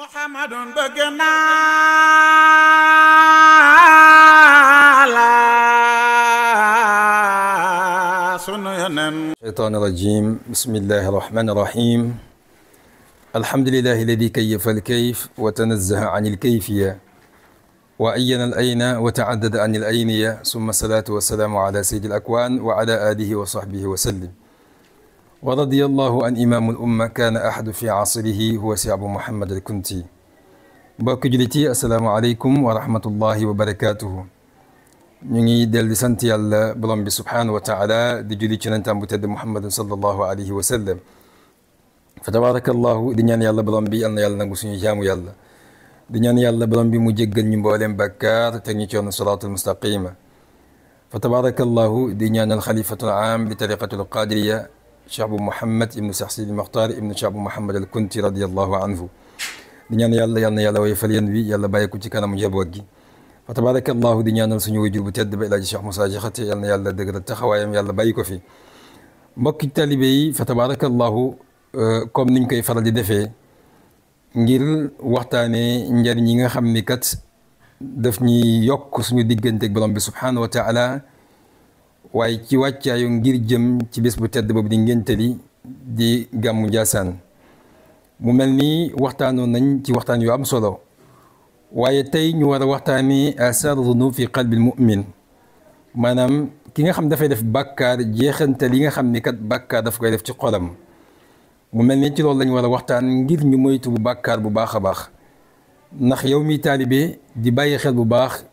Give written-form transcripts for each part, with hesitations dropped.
Muhammadun bëgg naa la sunu yonen الشيطان الرجيم بسم الله الرحمن الرحيم الحمد لله الذي كيف الكيف وتنزه عن الكيفية وأين الأين وتعدد عن الأينية ثم الصلاة والسلام على سيد الأكوان وعلى آله وصحبه وسلم ورضي الله عن إمام الأمة كان أحد في عصره هو أبو محمد الكنتي mbokk juliti assalaamu aleykum wa rahmatullahi wa barakatuhu ñu ngi del di sant yàlla borom bi subhanahu wa taala di julli ci yonentam bu tedd muhammadin sallallahu alayhi wa sallam fa tabarakallahu di ñaan yàlla borom bi yal na yàlla nangu suñu jaamu yàlla di ñaan yàlla borom bi mu jéggal ñu mbooleem bàkkaar te ñu ci yoon siraatul mustaqima fa tabarakallahu di ñaanal xalifatul aam li tariqatul qadiriya cheikh bu muhammad ibnu cheikh sidi muxtaar ibnu cheikh bu muhammad al kunti radiallahu anhu di ñaan yàlla yal na yàlla way fal yéen wi yàlla bàyyi ko ci kanamu njaboot gi fa tabarakallahu di ñaanal suñu wajur bu tedd ba El Hadji Cheikh Moussa Diakhaté yal na yàlla dëgëral taxawaayam yàlla bàyyi ko fi mbokki talibe yi fa tabarakallahu comme niñ koy faral di defee ngir waxtaanee njariñ yi nga xam ni kat daf ñuy yokk suñu diggante ak borom bi subhanahu wa taala waaye ci wàccaayu ngir jëm ci bés bu tedd boobu di ngéntali di gàmmu Njaasaan mu mel ni waxtaanoon nañ ci waxtaan yu am solo waaye tey ñu war a waxtaanee asaaru zunub fi qalbil mu'min maanaam ki nga xam dafay def bàkkaar jeexantal yi nga xam ni kat bàkkaar daf koy def ci xolam mu mel ni ci loolu lañ war a waxtaan ngir ñu moytu bu bàkkaar bu baax a baax ndax yow mi taalibe di bàyyi xel bu baax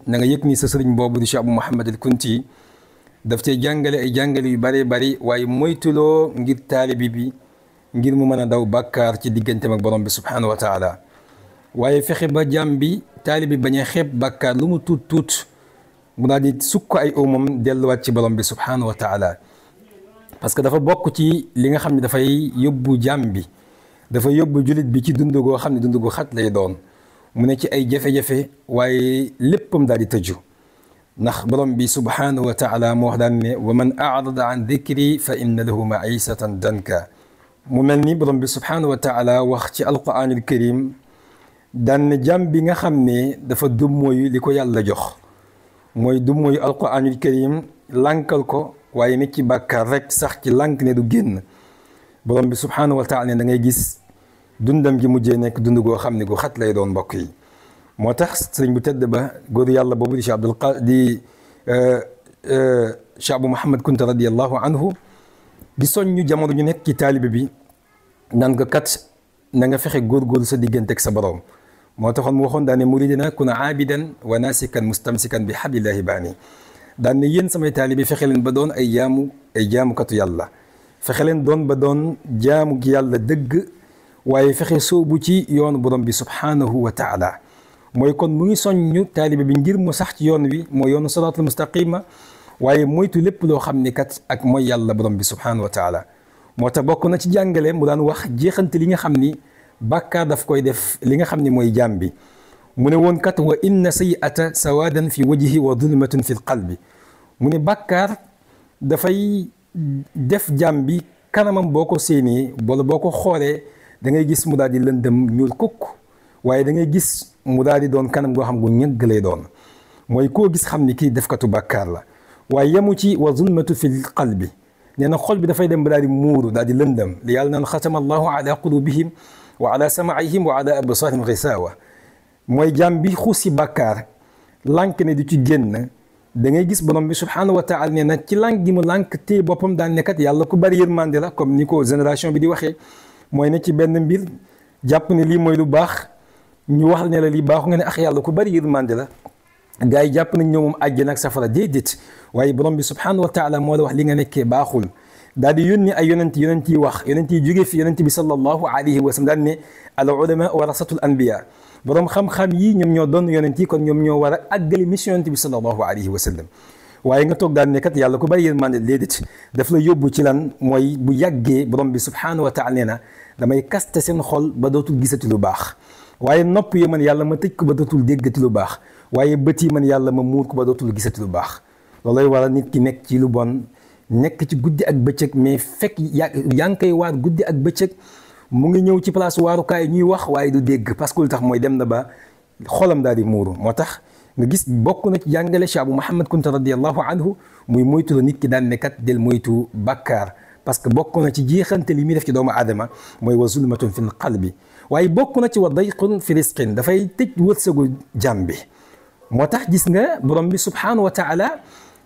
na nga yëg ni sa sëriñ boobu di Cheikh Abou Mouhammad al Kunti daf cee jàngale ay jàngale yu bëree bëri waaye moytuloo ngir taalibe bi ngir mu mën a daw bàkkaar ci digganteem ak borom bi subhanahu wa taala waaye fexe ba jàmm bi taalibi bañ a xeeb bàkkaar lu mu tuut tuut mu daal di sukk ay omam delluwaat ci borom bi subhanahu wa taala parce que dafa bokk ci li nga xam ne dafay yóbbu jàmm bi dafa yóbbu jullit bi ci dund goo xam ne dund gu xat lay doon mu ne ci ay jafe-jafe waaye léppam daal di tëju ndax borom bi subhanahu wa taala moo wax daan ne wa man arada an dikri fa inna lahu maisatan danka mu mel ni borom bi subhanahu wa taala wax ci alquranil karim daan ne jàmm bi nga xam ne dafa dummóoyu li ko yàlla jox mooy dummóoyu alquranil karim lànkal ko waaye nit ci bàkkaar rek sax ci lànk ne du génn borom bi subhanahu wa taala ne da ngay gis dundam gi mujjee nekk dund goo xam ne gu xat lay doon mbokk yi moo tax sëriñ bu tedd ba góor yàlla boobu di Cheikh Abou Mouhammad Kunta radiallahu anhu di soññu jamono ñu nekk ci taalibe bi naan ko kat na nga fexe góorgóorlu sa diggante ak sa borom moo taxoon mu waxoon daane muridina kuna aabidan wa nasikan mustamsikan bi hablillahi baani daan ne yéen samay taalibe fexe leen ba doon ay jaamukatu yàlla fexe leen doon ba doon jaamu gi yàlla dëgg waaye fexe soobu ci yoonu borom bi subhanahu wa taala mooy kon mu ngi soññu taalibe bi ngir mu sax ci yoon wi mooy yoonu siraatul mustaqima waaye moytu lépp loo xam ni kat ak mooy yàlla borom bi subhanahu wa taala moo tax bokk na ci jàngale mu daan wax jeexante li nga xam ni bàkkaar daf koy def li nga xam ni mooy jaam bi mu ne woon kat wa inna sayi'ata sawadan fi wajhi wa zulmatun fi qalbi mu ne bàkkaar dafay def jaam bi kanamam boo ko séenee wala boo ko xoolee da ngay gis mu daal di lëndëm ñuul kukk waaye da ngay gis mu daal di doon kanam goo xam gu ñëgg lay doon mooy koo gis xam ni kii defkatu bàkkaar la waaye yemu ci wa zulmatu fi qalbi nee na xol bi dafay dem ba daal di muuru daal di lëndëm li yàlla naan xatama allahu ala qulubihim wa ala samaihim wa ala absarihim gisaawa mooy jàmm bi xuus si bàkkaar lànk ne du ci génn da ngay gis borom bi subhanahu wa taala nee na ci lànk gi mu lànk téye boppam daan nekkat yàlla ku bari yërmande la comme ni ko génération bi di waxee mooy ne ci benn mbir jàpp ne lii mooy lu baax ñu wax ne la lii baaxu nga ne ak yàlla ku bari yërmande la gaa yi jàpp nañ ñoom moom àjjana ak safara déedéet waaye borom bi subhanahu wa taala moo la wax li nga nekkee baaxul daal di yónni ay yonent yi wax yonent yi jógee fi yonent bi sallallahu alayhi wa sallam daan ne al ulama warasatul anbiya borom xam-xam yi ñoom ñoo doon yonent yi kon ñoom ñoo war a àggali mission yonent bi sallallahu alayhi wa sallam waaye nga toog daan ne kat yàlla ku bari yërmande déedéet daf la yóbbu ci lan mooy bu yàggee borom bi subhanahu wa taala nee na damay kaste seen xol ba dootul gisati lu baax waaye nopp yi man yàlla ma tëj ko ba dootul déggati lu baax waaye bët yi man yàlla ma muur ko ba dootul gisati lu baax loolooy waral nit ki nekk ci lu bon nekk ci guddi ak bëccëg mais fekk yaa ngi koy waar guddi ak bëccëg mu ngi ñëw ci place waarukaay ñuy wax waaye du dégg parce que lu tax mooy dem na ba xolam daal di muuru moo tax nga gis bokk na ci jàngale Cheikh Abou Mouhamed Kunta radiyallahu anhu muy moytu la nit ki daan ne kat del moytu bàkkaar parce que bokk na ci jeexante li muy def ci doomu aadama mooy wa zulmatun fi qalbi waaye bokk na ci wa dayqun fi risqin dafay tëj wërsëgu jàmm bi moo tax gis nga borom bi subhanahu wa taala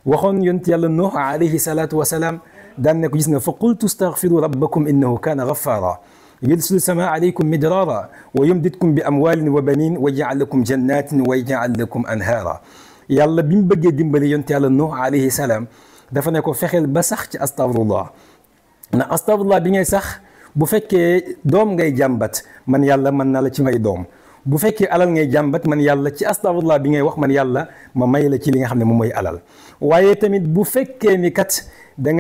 waxoon yonent yàlla Nuux alayhi salaatu wa salaam daan ne ko gis nga fa qultu astaghfiru rabbakum innahu kaana ghaffara yursilu samaa alaykum midrara wa yumditkum bi amwalin wa banin wa yaj'al lakum jannatin wa yaj'al lakum anhaara yàlla bi mu bëggee dimbali yonent yàlla Nuux alayhi salaam dafa ne ko fexeel ba sax ci astaghfirullah ndax astaghfirullah bi ngay sax bu fekkee doom ngay jàmbat man yàlla mën naa la ci may doom bu fekkee alal ngay jàmbat man yàlla ci astaghfirullah bi ngay wax man yàlla ma may la ci li nga xam ne moom mooy alal waaye tamit bu fekkee ni kat da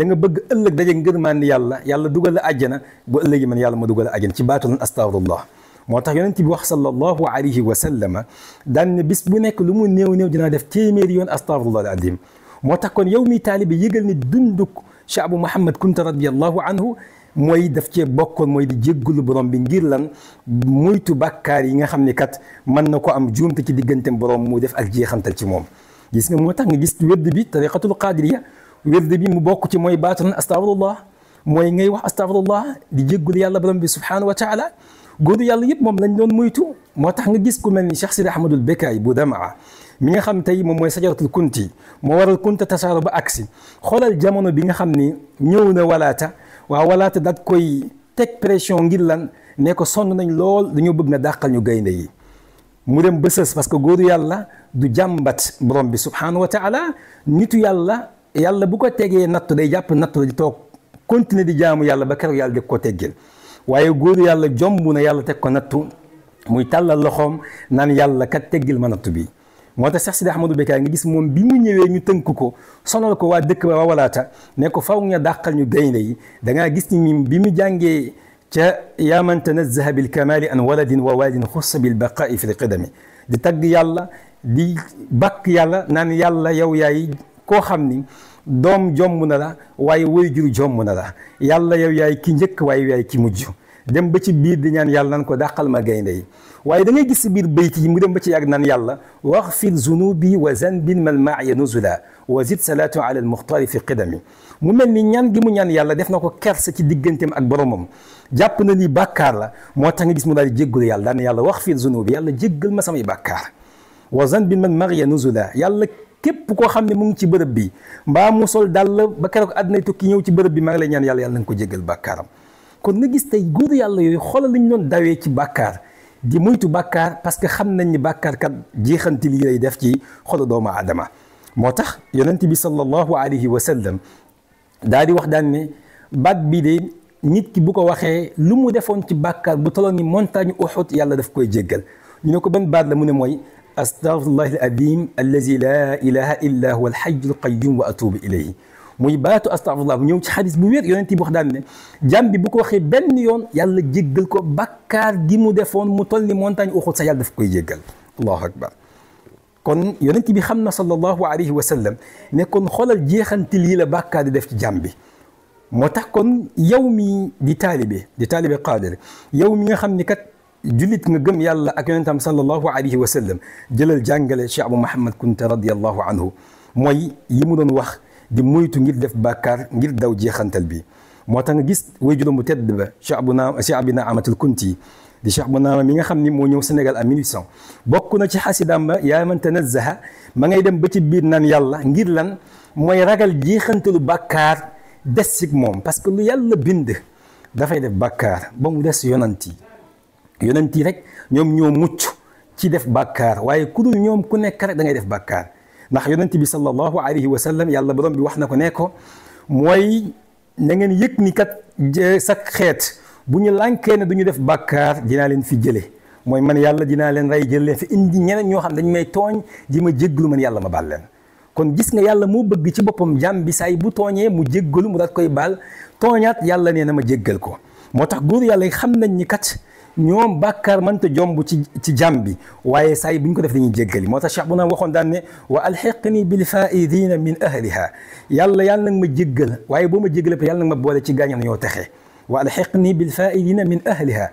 nga bëgg ëllëg daje ngërmaan ni yàlla dugal la àjjana bu ëllëgi man yàlla ma dugal la àjjana ci baatu lan astaghfirullah moo tax yonent bi wax sallallahu alayhi wa sallama daan ne bis bu nekk lu mu néew dinaa def téeméeri yoon astaghfirullah al azim moo tax kon yow mi taalibe yëgal ni dunduk Cheikh Abou Mouhamed Kunta radiyallahu anhu mooy daf cee bokkoon mooy di jéggulu borom bi ngir lan muytu bàkkaar yi nga xam ne kat mën na ko am juumte ci digganteem borom mu def ak jeexantal ci moom gis nga moo tax nga gis wérd bi tariqatul qadiriya wérd bi mu bokk ci mooy baatu astaghfirullah mooy ngay wax astaghfirullah di jéggulu yàlla borom bi subhanahu wa taala góoru yàlla yëpp moom lañ doon muytu moo tax nga gis ku mel ni Cheikh Sidi Ahmadul Bekaay bu Damaa mi nga xam tey moom mooy sajaratul kunti moo waral kunta tasaaro ba agsi xoolal jamono bi nga xam ni ñëw na walaata waaw walaata daat koy teg pression ngir lan ne ko sonn nañ lool dañoo bëgg nga dàqal ñu gaynde yi mu dem ba sës parce que góoru yàlla du jàmbat borom bi subhanahu wa taala nitu yàlla bu ko tegee nattu day jàpp nattu la di toog continuer di jaamu yàlla ba keroog yàlla di ko teggil waaye góoru yàlla jomb na yàlla teg ko nattu muy tàllal loxoom naan yàlla kat teggil ma nattu bi moo tax Cheikh Sidi Ahmadou Bekaay nga gis moom bi mu ñëwee ñu tënk ko sonal ko waa dëkk ba waa walaata ne ko faw nga dàqal ñu gaynde yi da ngaa gis ni bi mu jàngee ca yaa man tanazzaha bil kamali an waladin wa walidin xussa bil baqaai fi l qidami di tagg yàlla di bakk yàlla naan yàlla yow yaay koo xam ni doom jomb na la waaye woy jur jomb na la yàlla yow yaay ki njëkk waaye yaay ki mujj dem ba ci biir di ñaan yàlla nan ko dàqal ma gaynde yi waaye da ngay gis si biir bayt yi mu dem ba ci yàgg naan yàlla waxfir zunubi wa zanbin mal maaya nuzula wa zid salatu ala al muxtaari fi qidami mu mel ni ñaan gi mu ñaan yàlla def na ko kersa ci digganteem ak boromam jàpp na ni bàkkaar la moo tax nga gis mu daal di jéggalu yàlla daan yàlla waxfir zunubi yàlla jéggal ma samay bàkkaar wa zanbin mal maaya nuzula yàlla képp koo xam ne mu ngi ci bërëb bi mbaa mu sol dàll ba keroog àddina tukki ñëw ci bërëb bi maa ngi lay ñaan yàlla yàlla na nga ko jéggal bàkkaaram kon nga gis tey góor yàlla yooyu xoolal lañ doon dawee ci bàkkaar di moytu bàkkaar parce que xam nañ ni bàkkaar kat jeexanti lii lay def ci xolu doomu aadama moo tax yonent bi sallallahu alayhi wa sallam daa di wax daan ne baat bi de nit ki bu ko waxee lu mu defoon ci bàkkaar bu toloon ni montagne Uhud yàlla daf koy jéggal ñu ne ko ban baat la mu ne mooy astaghfirullahi al adim allazi la ilaha illa huwa al hayyul qayyum wa atubu ilayhi muy baatu astaghfirullah bu ñëw ci xadis bu wér yonent bi wax daan ne jàmm bi bu ko waxee benn yoon yàlla jéggal ko bakkaar gi mu defoon mu toll ni montagne Uhud sax yàlla daf koy jéggal allahu akbar kon yonent bi xam na sallallahu alayhi wa sallam ne kon xoolal jeexanti lii la bakkaar di def ci jàmm bi moo tax kon yow mi di taalibe qaadir yow mi nga xam ni kat jullit nga gëm yàlla ak yonentam sallallahu alayhi wa sallam jëlal jàngale Cheikh Abou Mouhamed Kunta radiyallahu anhu mooy yi mu doon wax di moytu ngir def bàkkaar ngir daw jeexantal bi moo tax nga gis way juróom bu tedd ba Cheikh Abi Naamatul Kunti di Cheikh Abou Naama mi nga xam ni moo ñëw Sénégal en 1800 bokk na ci xasidaam ba yaa man tanazzaha ma ngay dem ba ci biir naan yàlla ngir lan mooy ragal jeexantalu bàkkaar des ci moom parce que lu yàlla bind dafay def bàkkaar ba mu des yonant yi rek ñoom ñoo mucc ci def bàkkaar waaye ku dul ñoom ku nekk rek da ngay def bàkkaar ndax yonent bi sallallahu alayhi wa sallam yàlla borom bi wax na ko ne ko mooy na ngeen yëg ni kat sa xeet bu ñu lànkee ne du ñu def bàkkaar dinaa leen fi jële mooy man yàlla dinaa leen rey jël leen fi indi ñeneen ñoo xam dañ may tooñ ji ma jéggalu man yàlla ma baal leen kon gis nga yàlla moo bëgg ci boppam jàmm bi saay bu tooñee mu jéggalu mu daat koy baal tooñaat yàlla nee na ma jéggal ko moo tax góor yàlla yi xam nañ ni kat ñoom bàkkaar mënta jomb ci jàmm bi waaye saa yi bu ñu ko def dañuy jéggali moo tax Cheikh bu naa waxoon daan ne wa alxiqni bil faidina min ahliha yàlla nag ma jéggal waaye boo ma jéggalee yàlla nag ma boole ci gaañam ñoo texe wa alxiqni bil faa'ilina min ahliha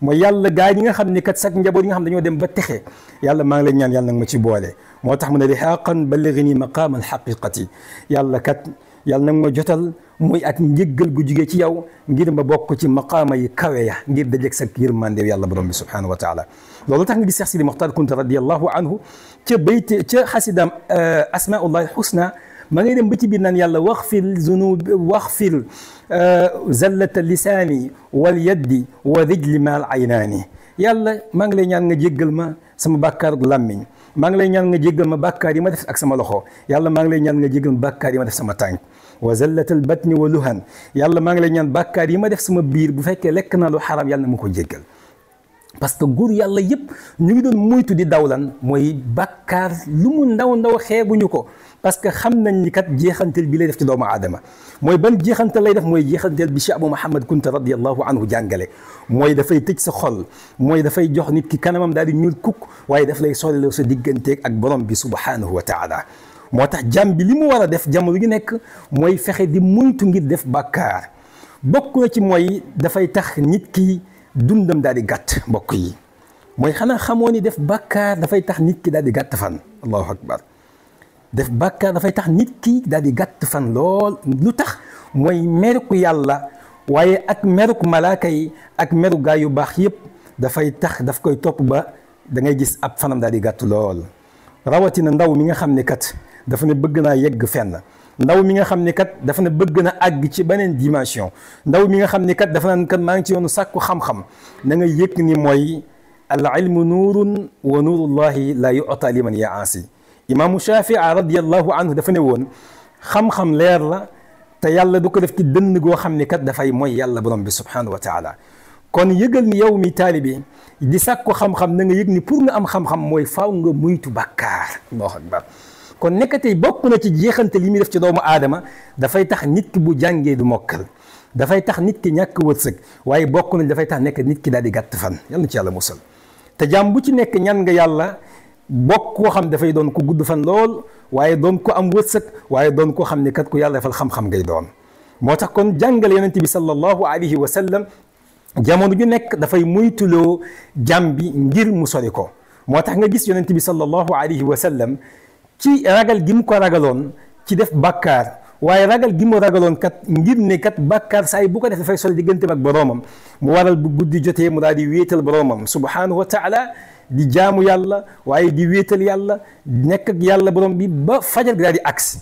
mooy yàlla gaa yi nga xam ne kat sax njaboot yi nga xam dañoo dem ba texe yàlla maa ngi lay ñaan yàlla nag ma ci boole moo tax mu ne rihaaqan ballighni maqaama alxaqiqati yàlla kat yàlla nag ma jotal muy ak njëggal gu jugee ci yow ngir ma bokk ci maqaama yi kawe ya ngir dajeeg sa yërmande yàlla borom bi subhanahu wa taala loolu tax nga gis Seex Sidi Moxtaar Kunta radiyallahu anhu ca bayt ca xasidaam asmaullahi alxusna ma ngay dem ba ci biir naan yàlla waxfir zunub waxfir zallata lisaani wal yaddi wa rijli maal aynaani yàlla maa ngi lay ñaan nga jéggal ma sama bàkkaar gu làmmiñ maa ngi lay ñaan nga jéggal ma bàkkaar yi ma def ak sama loxo yàlla maa ngi lay ñaan nga jéggal ma bàkkaar yi ma def sama tànk wa zallatal batni wa luhan yàlla maa ngi lay ñaan bàkkaar yi ma def sama biir bu fekkee lekk naa lu xaram yàlla na ma ko jéggal parce que góor yàlla yëpp ñu ngi doon moytu di dawlan mooy bàkkaar lu mu ndaw ndaw xeebuñu ko parce que xam nañ ni kat jeexantel bi lay def ci doomu aadama mooy ban jeexantal lay def mooy jeexantel bi Cheikh Abou Mouhamed Kunta radiyallahu anhu jàngale mooy dafay tëj sa xol mooy dafay jox nit ki kanamam daal di ñuul kukk waaye daf lay soliloo sa digganteeg ak borom bi subhanahu wa taala moo tax jàmm bi li mu war a def jamono yu nekk mooy fexe di moytu ngir def bàkkaar bokk na ci mooy dafay tax nit ki dundam daal di gàtt mbokk yi mooy xanaa xamoo ni def bàkkaar dafay tax nit ki daal di gàtt fan allahu akbar def bàkkaar dafay tax nit ki daal di gàtt fan lool lu tax mooy merku yàlla waaye ak merku malaaka yi ak meru gaa yu baax yëpp dafay tax daf koy topp ba da ngay gis ab fanam daal di gàtt lool rawatina ndaw mi nga xam ne kat dafa ne bëgg naa yegg fenn ndaw mi nga xam ne kat dafa ne bëgg na àgg ci beneen dimension ndaw mi nga xam ne kat dafa naan kat maa ngi ci yoonu sàkku xam-xam na nga yëg ni mooy al ilmu nuurun wa nuurullahi la yu'ta liman yaasi imaamu Shafii radiyallahu anhu dafa ne woon xam-xam leer la te yàlla du ko def ci dënn goo xam ne kat dafay mooy yàlla borom bi subhanahu wa taala kon yëgal ni yow mi taalibi di sàkku xam-xam na nga yëg ni pour nga am xam-xam mooy faaw nga muytu bàkkaar allahu akbar kon nekkatey bokk na ci jeexante li muy def ci doomu aadama dafay tax nit ki bu jàngee du mokkal dafay tax nit ki ñàkk wërsëg waaye bokk na dafay tax nekk nit ki daal di gàtt fan yal na ci yàlla musal te jàmm bu ci nekk ñan nga yàlla bokk koo xam dafay doon ko gudd fan lool waaye doon ko am wërsëg waaye doon koo xam ne kat ku yàlla defal xam-xam ngay doon moo tax kon jàngale yonent bi sallallahu alayhi wa sallam jamono ju nekk dafay muytuloo jàmm bi ngir mu sori ko moo tax nga gis yonent bi sallallahu alayhi wa sallam ci ragal gi mu ko ragaloon ci def bàkkaar waaye ragal gi mu ragaloon kat ngir ne kat bàkkaar saa yi bu ko defee dafay sori digganteem ak boroomam mu waral bu guddi jotee mu daal di wéetal boroomam subhanahu wa taala di jaamu yàlla waaye di wéetal yàlla nekk ak yàlla borom bi ba fajar bi daal di agsi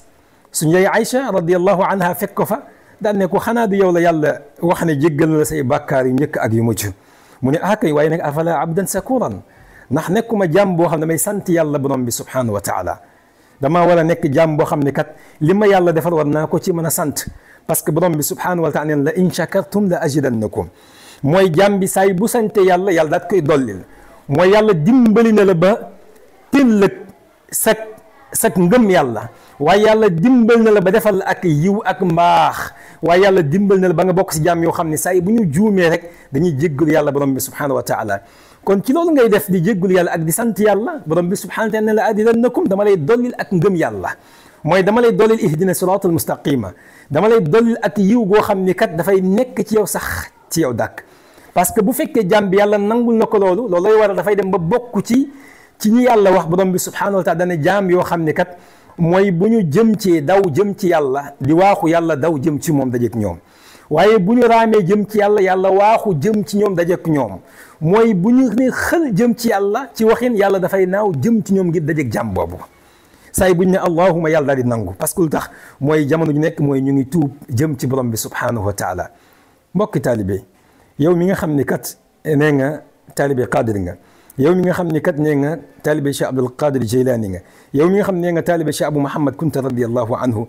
suñu yaay Aïcha radiyallahu anha fekk ko fa daal ne ko xanaa du yow la yàlla wax ne jéggal na la say bàkkaar yu njëkk ak yu mujj mu ne ah kay waaye nag afala abdan sakuran ndax nekkuma jaam boo xam ne damay sant yàlla borom bi subhanahu wa taala damaa war a nekk jaam boo xam ne kat li ma yàlla defal war naa ko ci mën a sant parce que borom bi subhanahu wa taala neen la in shakartum la azidannakum mooy jaam bi saa yi bu sante yàlla yàlla daat koy dollil mooy yàlla dimbali na la ba tëllëg sak ngëm yàlla waaye yàlla dimbal na la ba defal la ak yiw ak mbaax waaye yàlla dimbal na la ba nga bokk si jaam yoo xam ne saa yi bu ñu juumee rek dañuy jéggalu yàlla borom bi subhanahu wa taala kon ci loolu ngay def di jéggalu yàlla ak di sant yàlla borom bi subhanahu wa taala ne la azidannakum dama lay dollil ak ngëm yàlla mooy dama lay dollil ihdina siratal mustaqima dama lay dollil ak yiw goo xam ni kat dafay nekk ci yow sax ci yow dàkk parce que bu fekkee jaam bi yàlla nangul na ko loolu loolu lay waral dafay dem ba bokk ci ñi yàlla wax borom bi subhanahu wa taala dana jaam yoo xam ne kat mooy bu ñu jëm ci daw jëm ci yàlla di waaxu yàlla daw jëm ci moom dajeek ñoom waaye bu ñu raamee jëm ci yàlla yàlla waaxu jëm ci ñoom dajeek ñoom mooy bu ñu ne xël jëm ci yàlla ci waxin yàlla dafay naaw jëm ci ñoom ngir dajeek jaam boobu saa yi bu ñu ne allahuma yàlla daal di nangu parce que lu tax mooy jamono ju nekk mooy ñu ngi tuub jëm ci borom bi subhanahu wa taala mbokki taalibe yow mi nga xam ne kat nee nga taalibe qadir nga yow mi nga xam ne kat nee nga taalibe Cheikh Abdul Qadir Jeylaani nga yow mi nga xam ne nee nga taalibe Cheikh Abou Mouhamed Kunta radiyallahu anhu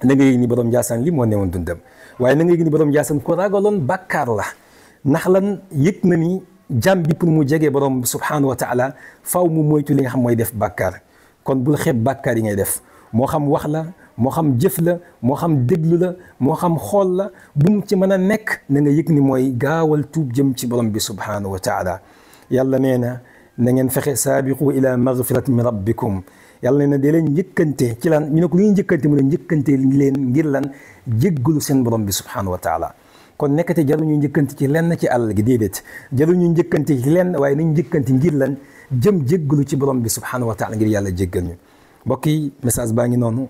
na nga yëg ni borom Ndiassane li moo newoon dundam waaye na nga yëg ni borom Ndiassane ko ragaloon bàkkaar la ndax lan yëg na ni jàmm bi pour mu jege borom subhanahu wa taala faw mu moytu li nga xam mooy def bàkkaar kon bul xeeb bàkkaar yi ngay def moo xam wax la moo xam jëf la moo xam déglu la moo xam xool la bu mu ci mën a nekk na nga yëg ni mooy gaawal tuub jëm ci borom bi subhanahu wa taala yàlla nee na ngeen fexe saabiqu ila magfiratin min rabbikum yàlla nee na dee leen njëkkante ci lan ñu ne ko lu ñuy njëkkante mu ne njëkkante leen ngir lan jéggalu seen borom bi subhanahu wa taala kon nekkate jaruñu njëkkanti ci lenn ci àll gi déedéet jaruñu njëkkanti ci lenn waaye nañ njëkkanti ngir lan jëm jéggalu ci borom bi subhanahu wa taala ngir yàlla jéggal ñu mbokk yi message baa ngi noonu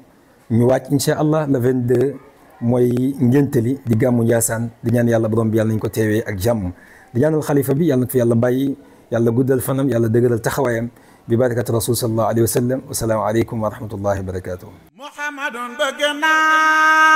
ñu wàcc incha allah le 22 mooy ngéntali di gàmmu Njaasaan di ñaan yàlla borom bi yàlla nañ ko teewee ak jàmm di ñaanal xalifa bi yàlla na ko fi yàlla bàyyi yàlla guddal fanam yàlla dëgëral taxawaayam bi barakati rasul sallallahu alayhi wa sallam wa salaamu aleykum wa rahmatullahi wa barakatuh Muhammadun bëgg naa